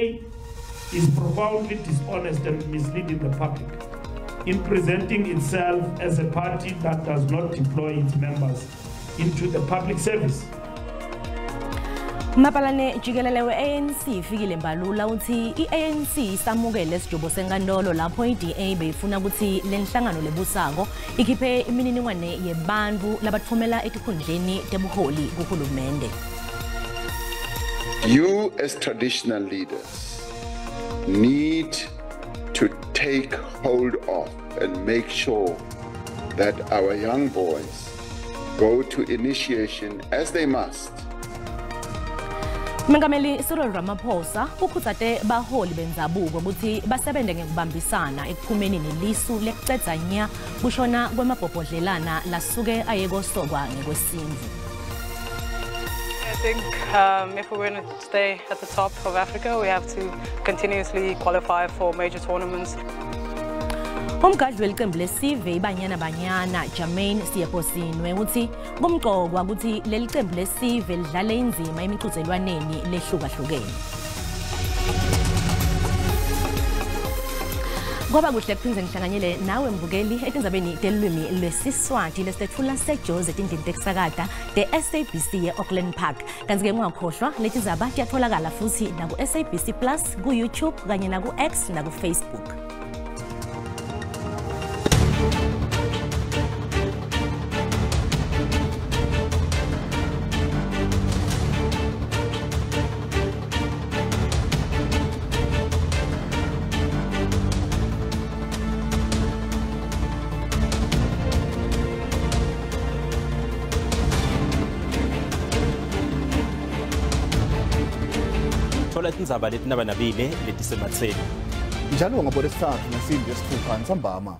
DA is profoundly dishonest and misleading the public in presenting itself as a party that does not deploy its members into the public service. Mabhalane jikelele we-ANC Fikile Mbalula uthi i-ANC isamukele isijubo senkantolo lapho i-DA beyifuna ukuthi le nhlangano lebusako ikhiphe imininingwane yebantu labatfumela etikhundleni tebuholi kuhulumende. You as traditional leaders need to take hold of and make sure that our young boys go to initiation as they must. Mengameli Cyril Ramaphosa ukhutsate baholi bendzabuko ukuthi basebenze ngekubambisana ekuphumeni nelisu lekucedza nya kushona kwemabhobhodlelana lasuke ayekosokwa ngekwesintfu. I think if we're going to stay at the top of Africa, we have to continuously qualify for major tournaments. Umgadli welicembu lesive iBanyana Banyana Jermaine Seoposenwe uthi kumqokwa ukuthi leli cembu lesive lidlale inzima emiqhudelwaneni lehlukahlukene. Kwaba kuhle kuphindze ngihlanganyele nawe mbukeli etindzabeni telulwimi lwesiswati lesitetfula seJozi etindlini tekusakata te-SABC ye-Auckland Park. Kanti-ke ungakhohlwa leti ndzaba tiyatholakala futhi naku-SABC Plus, ku-YouTube kanye naku-X naku-Facebook. Thola tindzaba letinabanabile letisematseni njalo ngabo lesithathu nensimbi yesithupha ntsambama.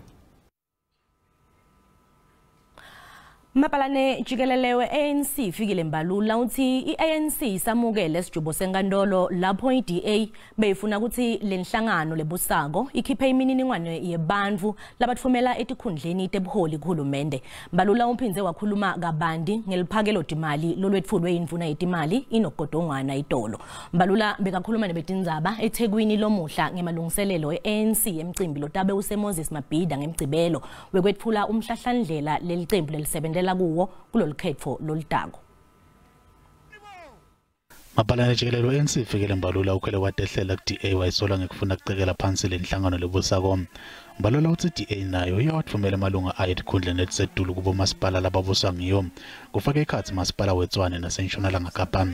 Mabhalane jikelele we-ANC Fikile Mbalula uthi i-ANC isamukele isijubo senkantolo lapho i-DA beyifuna ukuthi le nhlangano lebusako ikhiphe imininingwane yebantfu labatfumela etikhundleni tebuholi kuhulumende. Mbalula uphindze wakhuluma kabanti ngeliphakelo timali lolwetfulwe indvuna yetimali Enoch Godongwana itolo. Mbalula bekakhuluma nebetindzaba eThekwini lomuhla ngemalungiselelo e-ANC emcimbi lotabe useMoses Mabhida ngemgcibelo wekwetfula umhlahlandlela lelicembu lelisebentela kuwo kulolukhetfo loludako. Mabhalane jikelele we-ANC Fikile Mbalula ukhwele wadehlela ku-DA wayisola ngekufuna kucekela phansi le nhlangano lebusako. Mbalula uthi i-DA nayo iyawathumela amalunga ayo etikhundleni letisetulu kubomasipala lababuswa ngiyo, kufaka ekhatsi masipala weTshwane naseNtshonalanga Kapa.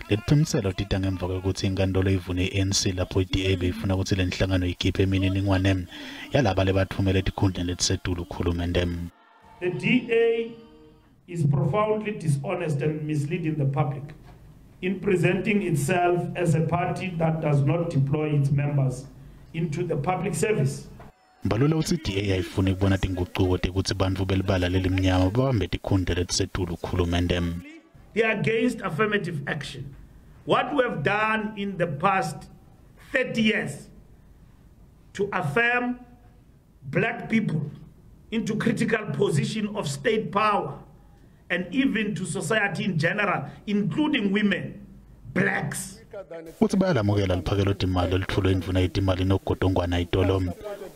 Leli tita ngemva kwekutsi inkantolo ivune i-ANC lapho i-DA beyifuna kutsi le nhlangano ikhiphe imininingwane yalaba lebatfumele etikhundleni letisetulu kuhulumende. The DA is profoundly dishonest and misleading the public in presenting itself as a party that does not deploy its members into the public service. Mbalula uthi i-DA ayifuni kubona tingucuko tekutsi bantfu belibala lelimnyama babambe tikhundla letisetulu kuhulumende. They are against affirmative action. What we have done in the past 30 years to affirm black people into critical position of state power and even to society in general, including women, blacks. Uthi bayalamukela liphakelo timali olutfulwe indvuna yetimali Enoch Godongwana itolo.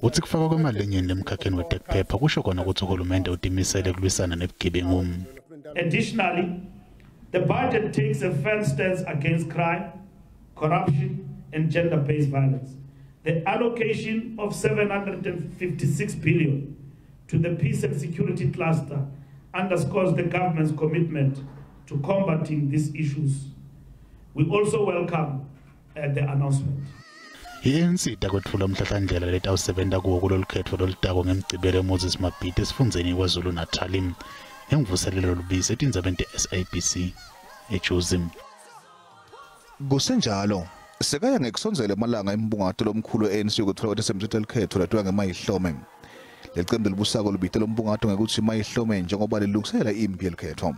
Uthi kufakwa kwemali lenyenti emkhakheni wetekuphepha kusho kona kutsi uhulumende utimisele kulwisana nebugebengu. Additionally, the budget takes a firm stance against crime, corruption, and gender-based violence. The allocation of 756 billion to the peace and security cluster underscores the government's commitment to combating these issues. We also welcome the announcement. I-ANC itakwetfula umhlahlandlela letawusebenta kuwo kulolukhetfo lolutako ngemgcibelo eMoses Mabhida esifundzeni KwaZulu Natal. Ngemvuselelo Lubisi etindzabeni te-SABC eJozi. Kusenjalo sekaya ngekusondzela emalanga embungato lomkhulu we-ANC yokwetfula kwetesemtsetfo elikhetfo latiwa ngemayihlome. Lelicembu libusako libite lombungato ngekutsi mayihlome njengoba lilungiselela imphi yelikhetfo.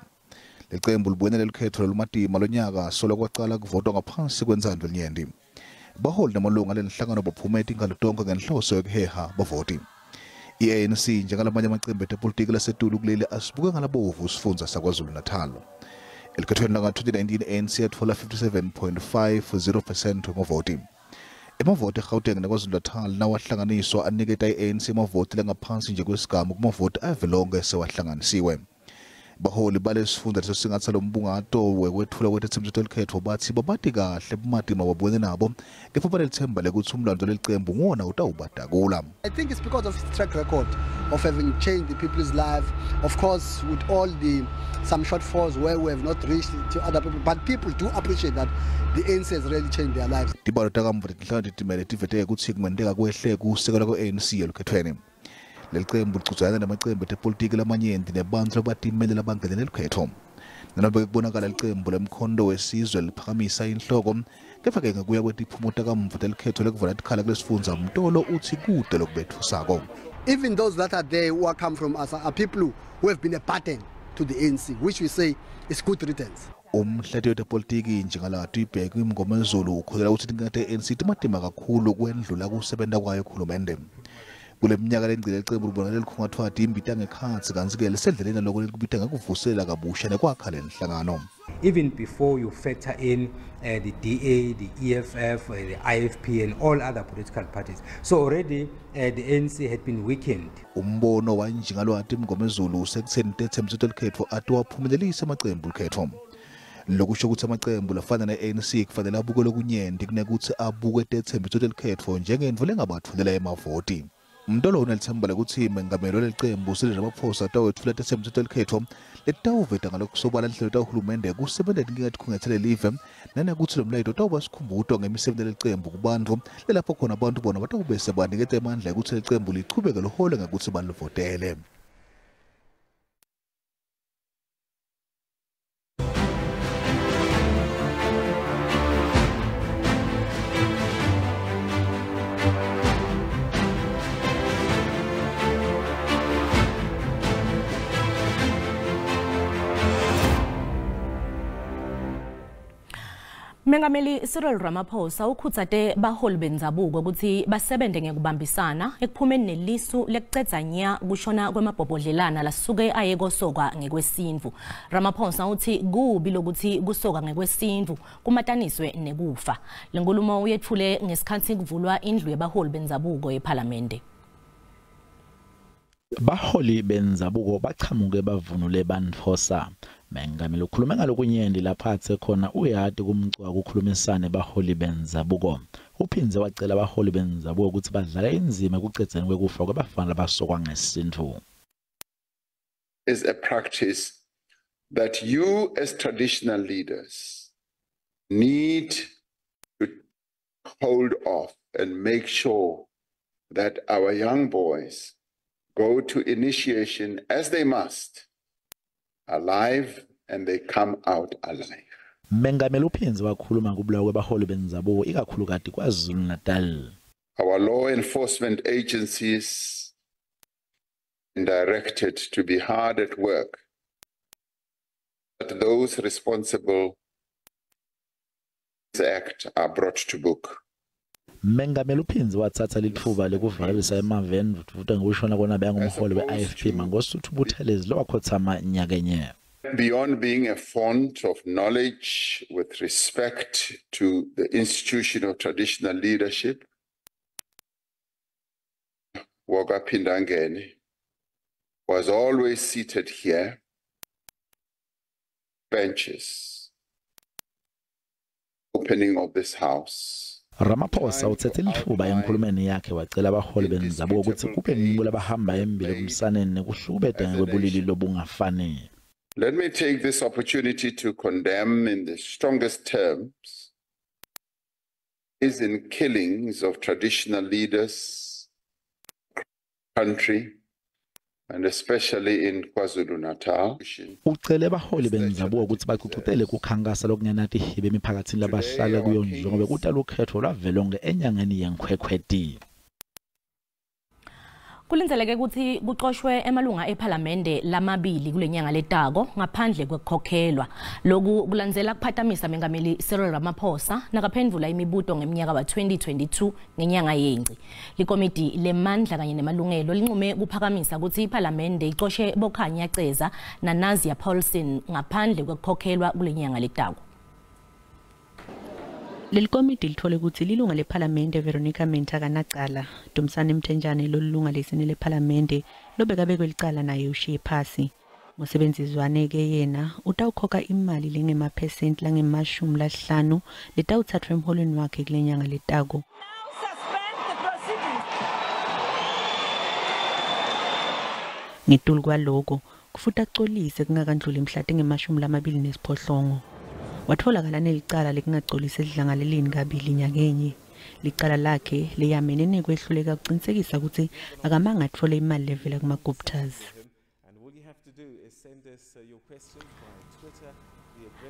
Lelicembu libukene lelikhetfo lolumatima lonyaka solo kwacala kuvotwa ngaphansi kwentsandvo lenyenti. Baholi nemalunga alenhlangano baphume etinkhalo tonkhe ngenhloso yokuheha bavoti. I-ANC njengalamanye amacembu etepolitiki lasetulu kuleli asibuke ngalabovu sifundza saKwaZulu Natal. Elikhethweni langa-2019 ANC yatfola 57.50% wemavoti. Emavoti eGauteng neKwaZulu-Natal nawahlanganiswa aniketa i-ANC emavoti langaphansi nje kwesigamu kumavoti avelonke sewahlanganisiwe. Baholi balesifunda lesingatsa lombungato wekwetfula kwetetsembiso telikhetfo batsi babati kahle bumatima babukene nabo kepha banelitsemba lekutsi umlando lelicembu nguwona utawubadakula. I think it's because of its track record of having changed the people's life. Of course, with all the some shortfalls where we have not reached to other people, but people do appreciate that the ANC has really changed their lives. Tibalo takamva letinhlangano letimele tivete kutsi kungenteka kwehle kusekela kwe-ANC elukhethweni. Lelicembu lichudzelana namacembu etepolitiki lamanyenti nebantfu labatimele labangenele lukhetfo. Nanobe kubonakala licembu lemkhonto wesizwe liphakamisa inhloko, kepha-ke ngekuya kwetiphumo takamva telikhetfo lekuvala tikhala kulesifundza, Mtolo utsi kute lokubetfusako. Even those that are there who are come from us are people who have been a burden to the ANC, which we say is good riddance. Umhlati wetepolitiki njengalatu ibheke iMngomezulu ukholelwa kutsi tinkinga te-ANC timatima kakhulu kwendlula kusebenta kwayo khulumende. Kule minyaka lengcile licembu libonakala likhungathwa timbi tangekhatsi kantsi-ke lisendleleni loko lelikubita ngekuvuselela kabusha nekwakha lenhlangano. Even before you factor in the DA, the EFF, the IFP and all other political parties. So already the ANC had been weakened. Umbono wanjingalwati Mngomezulu usekutseni tetsembiso telikhetfo atiwaphumelelise amacembu likhetfo. Lokusho kutsi amacembu lafana ne-ANC kufanele abuke lokunyenti kunekutsi abuke tetsembiso telikhetfo njengentfo lengabatfulela emavoti. Mtolo unelitsemba lekutsi mengameli walelicembu Cyril Ramaphosa atawetfula tetsembiso telikhetfo letitawuveta ngalokusobala lihlelo tahulumende kusebenta tinkinga letikhungetse lelive nanekutsi lo mlayeto utawuba sikhumbuto ngemisebenti lelicembu kubantfu lelapho khona bantfu bona batawube sebaniketa emandla ekutsi licembu lichubeke lihole ngekutsi balivotele. Mengameli Cyril Ramaphosa ukhutsate baholi bendzabuko kutsi basebente ngekubambisana ekuphumeni nelisu lekucedza nya kushona kwemabhobhodlelana lasuke aye kosokwa ngekwesintfu. Ramaphosa utsi kubi lokuthi kusoka ngekwesintfu kumataniswe nekufa. Lenkulumo uyetfule ngesikhatsi kuvulwa indlu yebaholi bendzabuko ePhalamende. Baholi bendzabuko bachamuke bavunule bantfosa. Mengameli ukhulume ngalokunyenti lapha athe khona uyati kumcwa kukhulumisane baholi bendzabuko. Uphindze wacela baholi bendzabuko kutsi badlale indzima ekucedzeni kwekufa kwebafana labasokwa ngesintfu. Is a practice that you as traditional leaders need to hold off and make sure that our young boys go to initiation as they must, alive, and they come out alive. Mengameli uphindze wakhuluma ngokubulawa kwebaholi bendzabuko ikakhulukati KwaZulu-Natal. Our law enforcement agencies directed to be hard at work, but those responsible for this act are brought to book. Mengameli uphindze watsatsa litfuba lekuvakalisa emave endvudvuta ngekushona kona bengumholi we-IFP Mangosuthu Buthelezi lowakhotsama nyakenye. Beyond being a font of knowledge with respect to the institution of traditional leadership, Wakaphindangene was always seated here, benches, opening of this house. Ramaphosa utsetse litfuba enkhulumeni yakhe wacela abaholi bendzabuko kutsi kube ngibo labahamba embili ekulwisaneni nekuhlukubeta ngekwebulili lobungafani. Let me take this opportunity to condemn in the strongest terms is in killings of traditional leaders, country, and especially in KwaZulu-Natal. Ucele baholi bendzabuko kutsi bagcugcutele kukhankasa lokungenati hibe emiphakatsini labahlala kuyo njengobe kuta lukhetfo lwavelonkhe enyangeni yeNkhwekhweti. Kulindzeleke kutsi kucoshwe emalunga ePhalamende lamabili kulenyanga letako ngaphandle kwekukhokhelwa. Loku kulandzela kuphatamisa Mengameli Cyril Ramaphosa nakaphendvula imibuto ngeminyaka wa-2022 ngenyanga yeNgci. Likomidi lemandla kanye nemalungelo linqume kuphakamisa kutsi iPhalamende icoshe boKhanya Ceza naNazia Paulsen ngaphandle kwekukhokhelwa kulenyanga letako. Leli komiti lithole ukuthi lilunga lephalamende Veronica Mente akanacala. Dumisani Mthenjane lolunga lesine lephalamende lobekabekwe licala naye ushiye phasi. Mosebenzi Zwane ke yena utawukhokha imali lengemaphesenti langema-50 letawutsathwa emholweni wakhe kule nyanga letako. Ngetulu kwaloko kufuthi acolise kungakandluli mhla tinge-28. Watholakala nelicala lekungacolisi edlangaleleni kabili nyakenye. Licala lakhe leyamene nekwehluleka kucinisekisa ukuthi akamange atfole imali levela kuma-Guptas.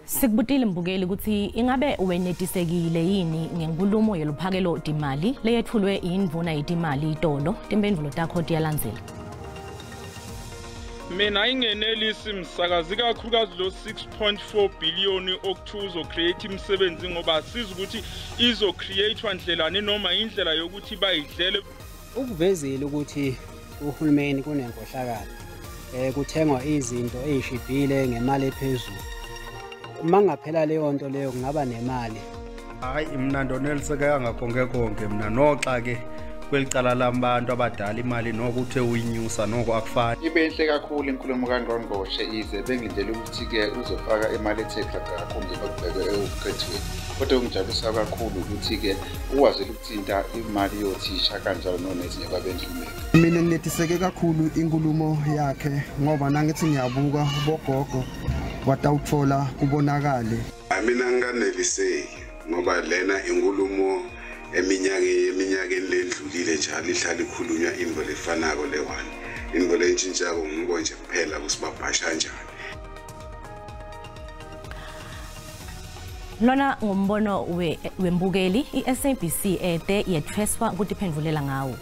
Sikubutile mbukeli ukuthi ingabe wenetisekile yini ngenkulumo yeluphakelo timali leyetfulwe indvuna yetimali itolo. Timphendvulo takho tiyalandzela. Mina ingenelisi msakazi kakhulukazi lo 6.4 billion okuthiwa uzocreate imisebenzi ngoba siza ukuthi izocreatewa ndlelani noma indlela yokuthi bayidlele. Ukuvezile ukuthi uhulumeni kunenkohlakalo, kuthengwa izinto ezishibhile ngemali ephezulu. Uma ngaphela leyo nto leyo kungaba nemali. Hayi mina ndoneliseka konke konke mina noxa ke kwelicala labantu abadala imali nokuthe uyinyusa noko akufani. Ibe inhle kakhulu inkulumo kaNgqongqoshe ize bengindlela ukuthi ke uzofaka imali ethe xaxa kakhulu njengoba kubhekwe ekukhethweni. Kodwa okungijabulisa kakhulu ukuthi ke ukwazile ukuthinta imali yothisha kanjalo nonezinye babenhluleka. Mina nginetiseke kakhulu inkulumo yakhe ngoba nangithi ngiyabuka bogogo watawuthola kubonakale. Mina nginganeliseki ngoba lena inkulumo eminyakeni lendlulile njalo ihlala ikhulunywa into lefanako le one. Into lentshintshako nguko nje kuphela kusibabhasha kanjani. Lona ngumbono wembukeli iSABC ete yethweswa kutiphendvulela ngawo.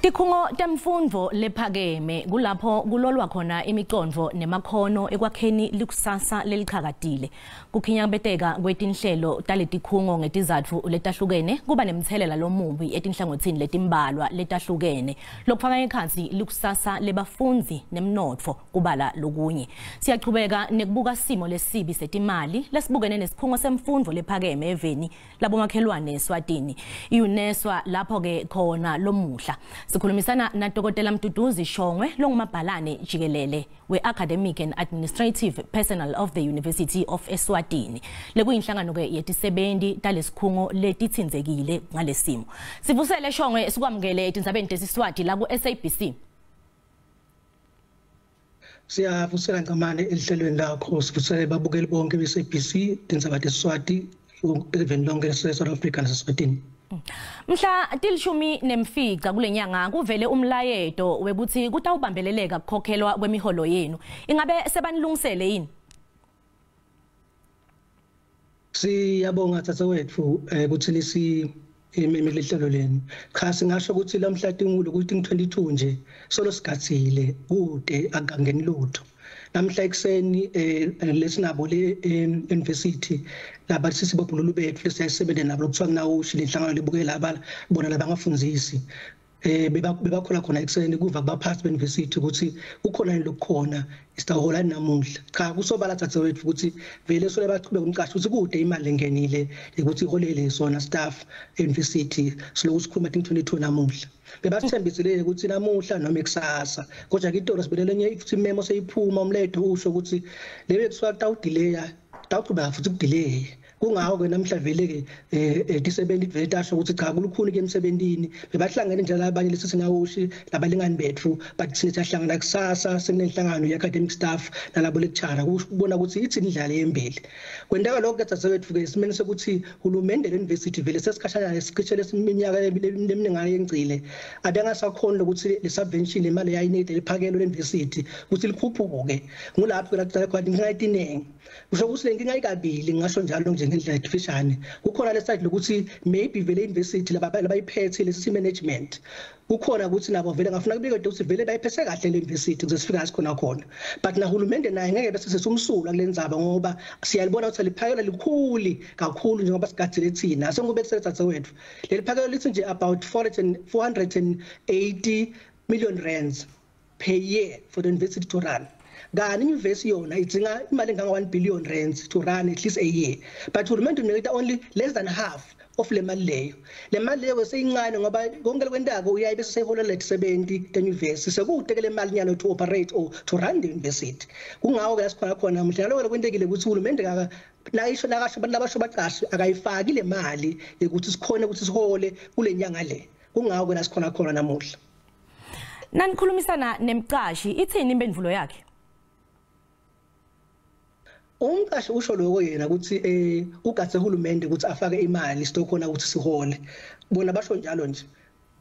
Tikhungo temfundvo lephakeme kulapho kulolwa khona imicondvo nemakhono ekwakheni likusasa lelichakatile. Kukhinyabeteka kwetinhlelo taletikhungo ngetizatfu letahlukene kuba nemthelela lomubi etinhlangothini letimbalwa letahlukene. Lokufaka ekhatsi likusasa lebafundzi nemnotfo kubala lokunye. Siyachubeka nekubuka simo lesibi setimali lesibukene nesikhungo semfundvo lephakeme eveni labomakhelwane eSwatini. iUNESWA lapho ke khona lomuhla. Sikhulumisana na Dr. Mduduzi Shongwe longumabhalane jikelele we-Academic and Administrative Personnel of the University of Eswatini. Lekuyinhlangano ke yetisebenzi talesikhungo letitsinzekile ngalesimo. Sivusele Shongwe sikwamukele etindzabeni tesiswati la ku-SABC. Siyavusela Ncamane ehlelweni lakho, sivusele babukeli bonke be-SABC tindzaba tesiswati eveni lonke lase-South Africa naseswatini. Mhla 15 kule nyanga kuvele umlayeto wekuthi kutawubambeleleka kukhokhelwa kwemiholo yenu. Ingabe sebanilungisele yini? Siyabonga thathawethu ukuthi lisi imihlelo leni. Cha singasho ukuthi lamhla tingulo ukuthi 22 nje solo sigatsile kude akangeni lutho. Namhla ekseni lesinabo le university laba sisibobhululu bethu lesiyasebenza nabo lokuthiwa kunawushi lenhlangano lebukela abala bona labangafundzisi bebakhola khona ekseni kuva kubaphathi be-university ukuthi kukhona yini lokukhona isitahola namuhla. Cha kusobala thathawethu ukuthi vele sole bachubeka umqasho ukuthi kude imali engenile ukuthi iholele sona staff university siloku sikhuluma 2022 namuhla. Bebasithembisile ukuthi namuhla noma ekusasa kodwa ke itolo sibelele enye futhi imemo seyiphuma umletho usho ukuthi lebe kusuka kutawudelaya tawuchubeka futhi kudelay. Kungakho ke namhla vele ke disebenzi vele tasho ukuthi cha kulukhuni ke emsebentini bebahlangene njalo abanye lesisinawoshi labalingani bethu but thina siyahlangana kusasa sinenhlangano ye-academic staff nalabo lecturer ukubona ukuthi ithini indlela yembili. Kwenteka lokho ke thathawethu ke esimeni sokuthi hulumende le-university vele sesikhashana lesichithe lesiminyaka eminingi yengcile abengasakhona ukuthi le subvention imali yayinede liphakelo le-university ukuthi likhuphuke. Ngulapho ke la kuqala khona inkinga etiningi. Kusho ukuthi le nkinga ikabili ngisho njalo nje ngendlela efishane. Kukhona le side lokuthi maybe vele university labayiphethe lesi management kukhona ukuthi nabo vele ngafuna kubike ukuthi vele bayiphethe kahle le university ukuze sifike sikhona khona, but nahulumende naye ngeke bese sesumsulwa kule ndzaba ngoba siyalibona ukuthi liphakelo likhulu kakhulu njengoba sigadzile thina sengube kusethathe wethu leli phakelo lithi nje about 480 million rands per year for the university to run. Kanti inyuvesi yona idzinga imali enganga 1 billion rands to run at least a year, but uhulumende uniketa only less than half of le mali leyo. Le mali leyo seyincane ngoba konke lokwentako uyaye bese seyiholela letisebenzi tenyuvesi, sekude ke le mali nyalo to operate or to run the university. Kungako ke lasikhona khona mhla lokho kwentekile ukuthi uhulumende nakasho abantu labasho baqashi akayifaki le mali yokuthi sikhone ukuthi sihole kule nyanga le. Kungako ke lasikhona khona namuhla. Nanikhulumisana nemcashi, ithini impendulo yakhe? Umqashi usho lokho yena ukuthi ugathe uhulumende ukuthi afake imali sitokhona ukuthi sihole. Bona basho njalo nje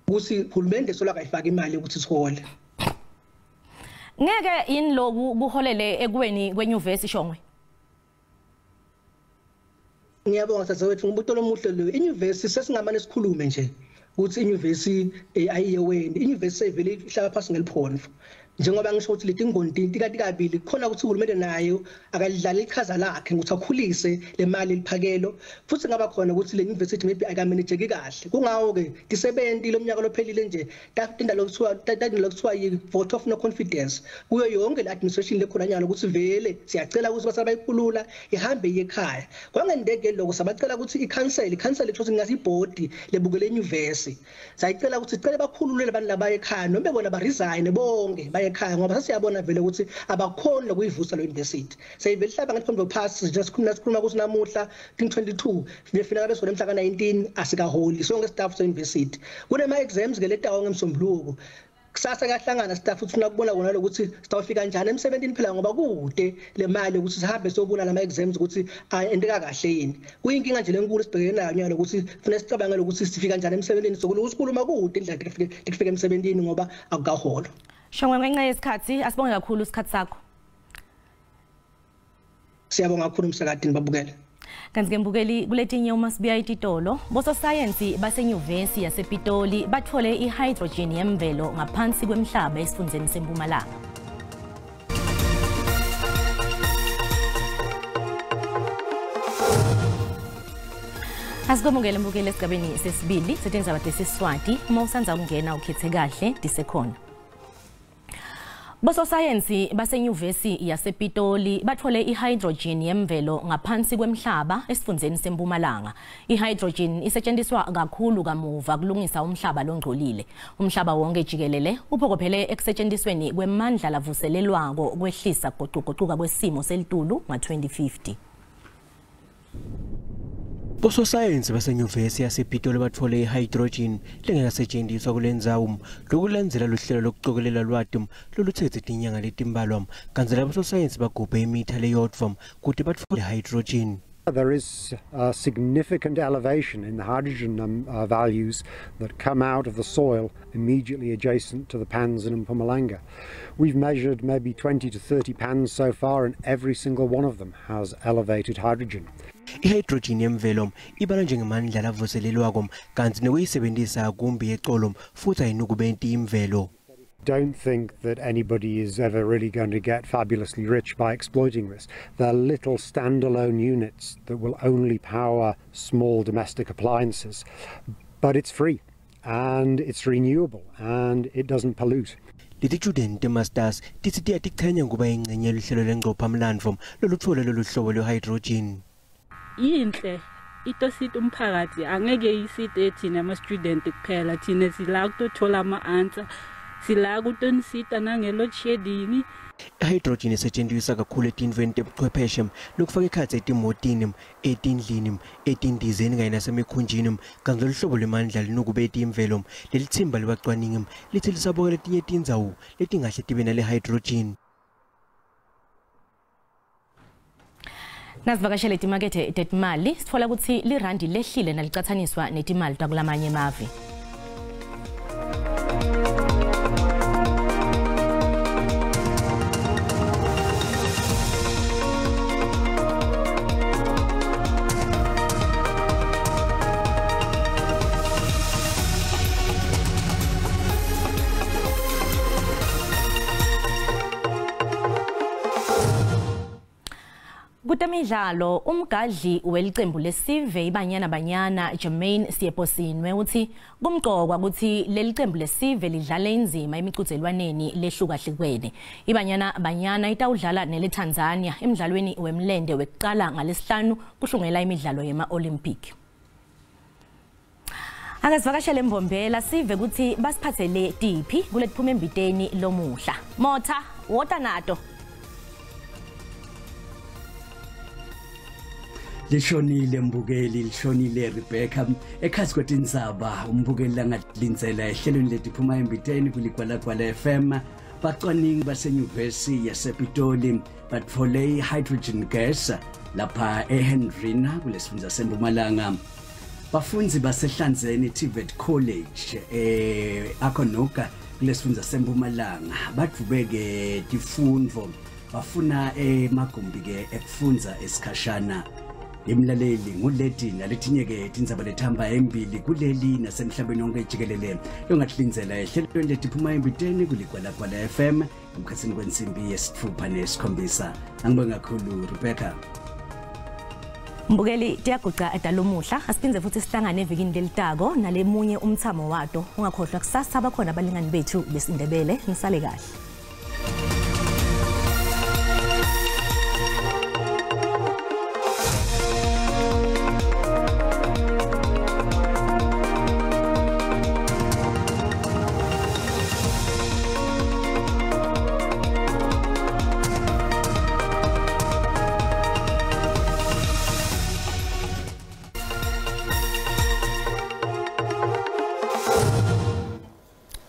ukuthi uhulumende sola akayifaka imali ukuthi sihole. Ngeke yini lokhu kuholele ekuweni kwenyuvesi, Shongwe? Ngiyabonga sazewethu ngumbuto lomuhle lo. Inyuvesi sesingamane sikhulume nje ukuthi inyuvesi ayiyeweni. Inyuvesi sevele ihlala phansi ngeliphonfo. Njengoba ngisho ukuthi letingoni tikati kabili khona ukuthi uhulumende nayo akalidlala ichaza lakhe ukuthi akhulise le mali eliphakelo, futhi ngaba khona ukuthi le university maybe akamanageki kahle. Kungawo ke tisebenti lomnyaka lophelile nje tinda lokuthiwa yi-vote of no confidence kuyo yonke le administration lekhona nyalo ukuthi vele siyacela ukuthi basabayikhulula ihambe iye ekhaya. Kwangendeke lokho sabacela ukuthi i-council kusho ngasi ibhodi lebukele inyuvesi, sayicela ukuthi sicele bakhulule abantu laba ekhaya noma bona ba resign bonke ekhaya, ngoba sesiyabona vele ukuthi abakhoni lokuyivusa lo university. Seyivele hlaba ngeliphombo pass nje sikhuluma ukuthi namuhla 2022 sifika bese mhla ka19 asikaholi sonke staff se university. Kunema exams ke letawo ngemsombuluko. Kusasa kahlangana staff ufuna ukubona kona lokuthi sitawufika kanjani emsebenzini phela ngoba kude le mali ukuthi sihambe siyobona lama exams ukuthi ayendeka kahle yini. Kuyinkinga nje lenkulu sibhekene nayo nyalo ukuthi kufanele sicabange ukuthi sifika kanjani emsebenzini, sokukhuluma kude indlela kufika emsebenzini ngoba akukaholo. Shongwe, ngenxa yesikhathi asibonge kakhulu isikhathi sakho. Siyabonga kakhulu umsakadini babukele. Kanti ke mbukeli, kuletinye uma sibuya ititolo, bososayensi basenyuvesi yasePitoli bathole i-hydrogen yemvelo ngaphansi kwemhlaba esifundzeni seMpumalanga. Asikwamukele mbukeli esigabeni sesibili setindzaba tesiswati. Uma usandza kungena ukhethe kahle disekhona. Bososayensi basenyuvesi yasePitoli bathole i-hydrogen yemvelo ngaphansi kwemhlaba esifundzeni seMpumalanga. I-hydrogen isetshenziswa kakhulu kamuva kulungisa umhlaba longcolile. Umhlaba wonke jikelele uphokophele ekusetshenzisweni kwemandla lavuselelwako kwehlisa guquguquka kwesimo selitulu nga-2050. Bososayensi basenyuvesi yasePitoli bathole i-hydrogen lengakasetshenziswa kule ndzawo lokulandzela luhlelo lokucokelela lwati loluthethe tinyanga letimbalwa, kantsi labososayensi bagubhe imitha leyodvwa kute batfole hydrogen. There is a significant elevation in the hydrogen values that come out of the soil immediately adjacent to the pans in Mpumalanga. We've measured maybe 20 to 30 pans so far, and every single one of them has elevated hydrogen. I-hydrogen yemvelo ibalwa njengemandla lavuselelwako kantsi nekuyisebentisa kumbi ecolo futhi ayinukubenti imvelo. Don't think that anybody is ever really going to get fabulously rich by exploiting this. They're little standalone units that will only power small domestic appliances, but it's free and it's renewable and it doesn't pollute. Leti-student masters titsi tiyatichenya ngoba ingcenye luhlelo lengcophamlandvo lolutfole lolu hlobo lwe-hydrogen. Yinhle itosita umphakathi, angeke isite thina ama-student kuphela, thina sila kutothola ama-answer, sila kutonisita nange-load shedding. I-hydrogen isetshenziswa kakhulu etintfweni tebuchwepheshe lokufaka ekhatsi etimotini, etindlini, etindizeni kanye nasemikhunjini, kantsi lolu hlobo lwemandla linukubeti imvelo. Leli tsimba lebacwaningi litsi lisabuka letinye tindzawo letingahle tibe nale hydrogen. Nasivakashele timakethe tetimali sitfola ukuthi lirandi lehlile nalicatsaniswa netimali takulamanye emave. Kutemidlalo umgadli welicembu lesive iBanyana Banyana Jermaine Seoposenwe uthi kumqokwa ukuthi lelicembu lesive lidlale inzima emicudzelwaneni lehlukahlukene. IBanyana Banyana itawudlala neleTanzania emidlalweni wemlende wekuqala ngalesihlanu kuhlungela imidlalo yema-Olympic. Akasivakashele Mbombela sive ukuthi basiphathele tiphi kuletiphuma embiteni lomuhla. Motha, wota nato. Lishonile mbukeli, lishonile Rebecca. Ekhasi kwetindzaba umbukeli langalindzela ehlelweni letiphuma embiteni kuligwalagwala FM. Bacwaningi basenyuvesi yasePitoli batfole i-hydrogen gas lapha eHendrina kulesifundza sempumalanga. Bafundzi basehlanzeni TVET College Akonoka kulesifundza sempumalanga badvubeke tifundvo bafuna emagumbi ke ekufundza esikhashana. Imlaleli nguleti naletinye ke tindzaba lethamba embili kuleli nasemhlabeni wonke jikelele longatlindzela ehlelweni letiphuma embiteni kuligwalagwala FM emkhatsini kwensimbi 6:07. Angibonge kakhulu Rebecca. Mbukeli tiyaguca edalomuhla asiphindze futhi sihlangane evikini lelitako nalemunye umthamo wato. Ungakhohlwa kusasa bakhona abalingani bethu besindebele. Nisale kahle.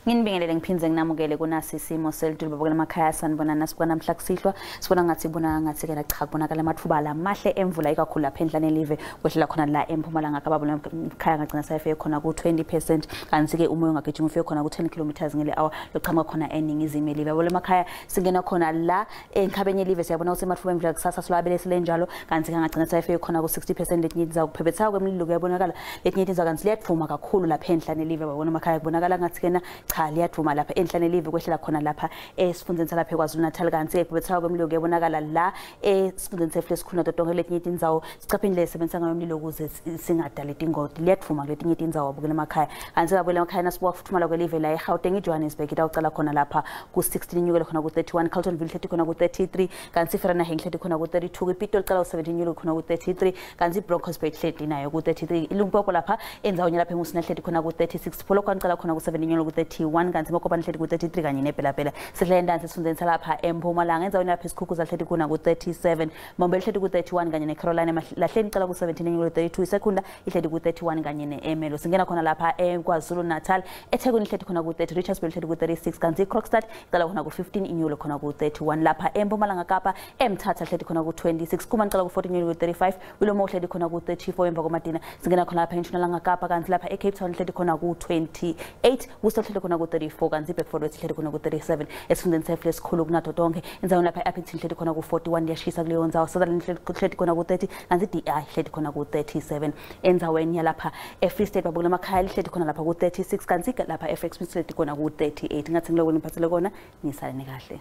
Nginibingelele ngiphindze nginamukele kunasi isimo selitulu babukela emakhaya sanibonana sibona namhla kusihlwa sibona ngathi kubona ngathi ke la cha kubonakala amathuba lamahle emvula ikakhulu lapha enhlane live kwehlela khona la eMpumalanga Kapa ekhaya ngagcina sayifike khona ku 20% kanti ke umoya ungagijima ufike khona ku 10 km ngele hour loqhamuka khona eningizimu live babukela emakhaya singena khona la enkhabenye live siyabona ukuthi amathuba emvula kusasa silwabele silenjalo kanti ke ngagcina sayifike khona ku 60% letinye tindzawo kuphephetha kwemlilo kuyabonakala letinye tindzawo kanti liyadvuma kakhulu lapha enhlane live babona emakhaya kubonakala ngathi kena cha liyadvuma lapha enhlane live kwehlela khona lapha esifundeni salapha eKwaZulu Natal kanti ekubethwa kwemlilo kuyabonakala la esifundeni sefle esikhulu nato tonke letinye tindzawo sicapheni lesebenzisa ngayo umlilo ukuze singadali tingoti liyadvuma kuletinye tindzawo abukela emakhaya kanti abukela emakhaya nasibuka futhumala kwelive la eGauteng eJohannesburg itawucala khona lapha ku 16 inyukele khona ku 31 Carltonville ihleti khona ku 33 kanti Vereeniging ihleti khona ku 32 iPitoli icala ku 17 inyukele khona ku 33 kanti iBronkhorstspruit ihleti nayo ku 33 iLimpopo lapha endzaweni lapha eMusina ihleti khona ku 36 Polokwane icala khona ku 7 inyukele ku 31 kanti Mokopane ihleti ku 33 kanye neBelabela sihlele entansi esifundeni salapha eMpumalanga endzaweni lapha Isikhukhuza ihleti khona ku 37 Mombele ihleti ku 31 kanye neCarolina Lahleni icala ku 17 inyukele 32 iSekunda ihleti ku 31 kanye neEmelo singena khona lapha eKwaZulu Natal eThekwini ihleti khona ku 30 Richards Bay ihleti ku 36 kanti iKrokstad icala khona ku 15 inyukele khona ku 31 lapha eMpumalanga Kapa eMthatha ihleti khona ku 26 Kumani icala ku 14 inyukele ku 35 Willowmore ihleti khona ku 34 emva koMadina singena khona lapha eNtshonalanga Kapa kanti lapha eCape Town ihleti khona ku 28 Worcester ihleti khona ku 34 kanti iBedford West ihleti khona ku 37 esifundeni sefle esikhulu kunato tonke endzaweni lapha eAppington ihleti khona ku 41 liyashisa kuleyo ndzawo Sutherland ihleti khona ku 30 kanti DI ihleti khona ku 37 endzaweni yalapha eFree State babukela emakhaya lihleti khona lapha ku 36 kanti lapha eFX ihleti khona ku 38 ngathi ngiloko niphathele kona nisale kahle.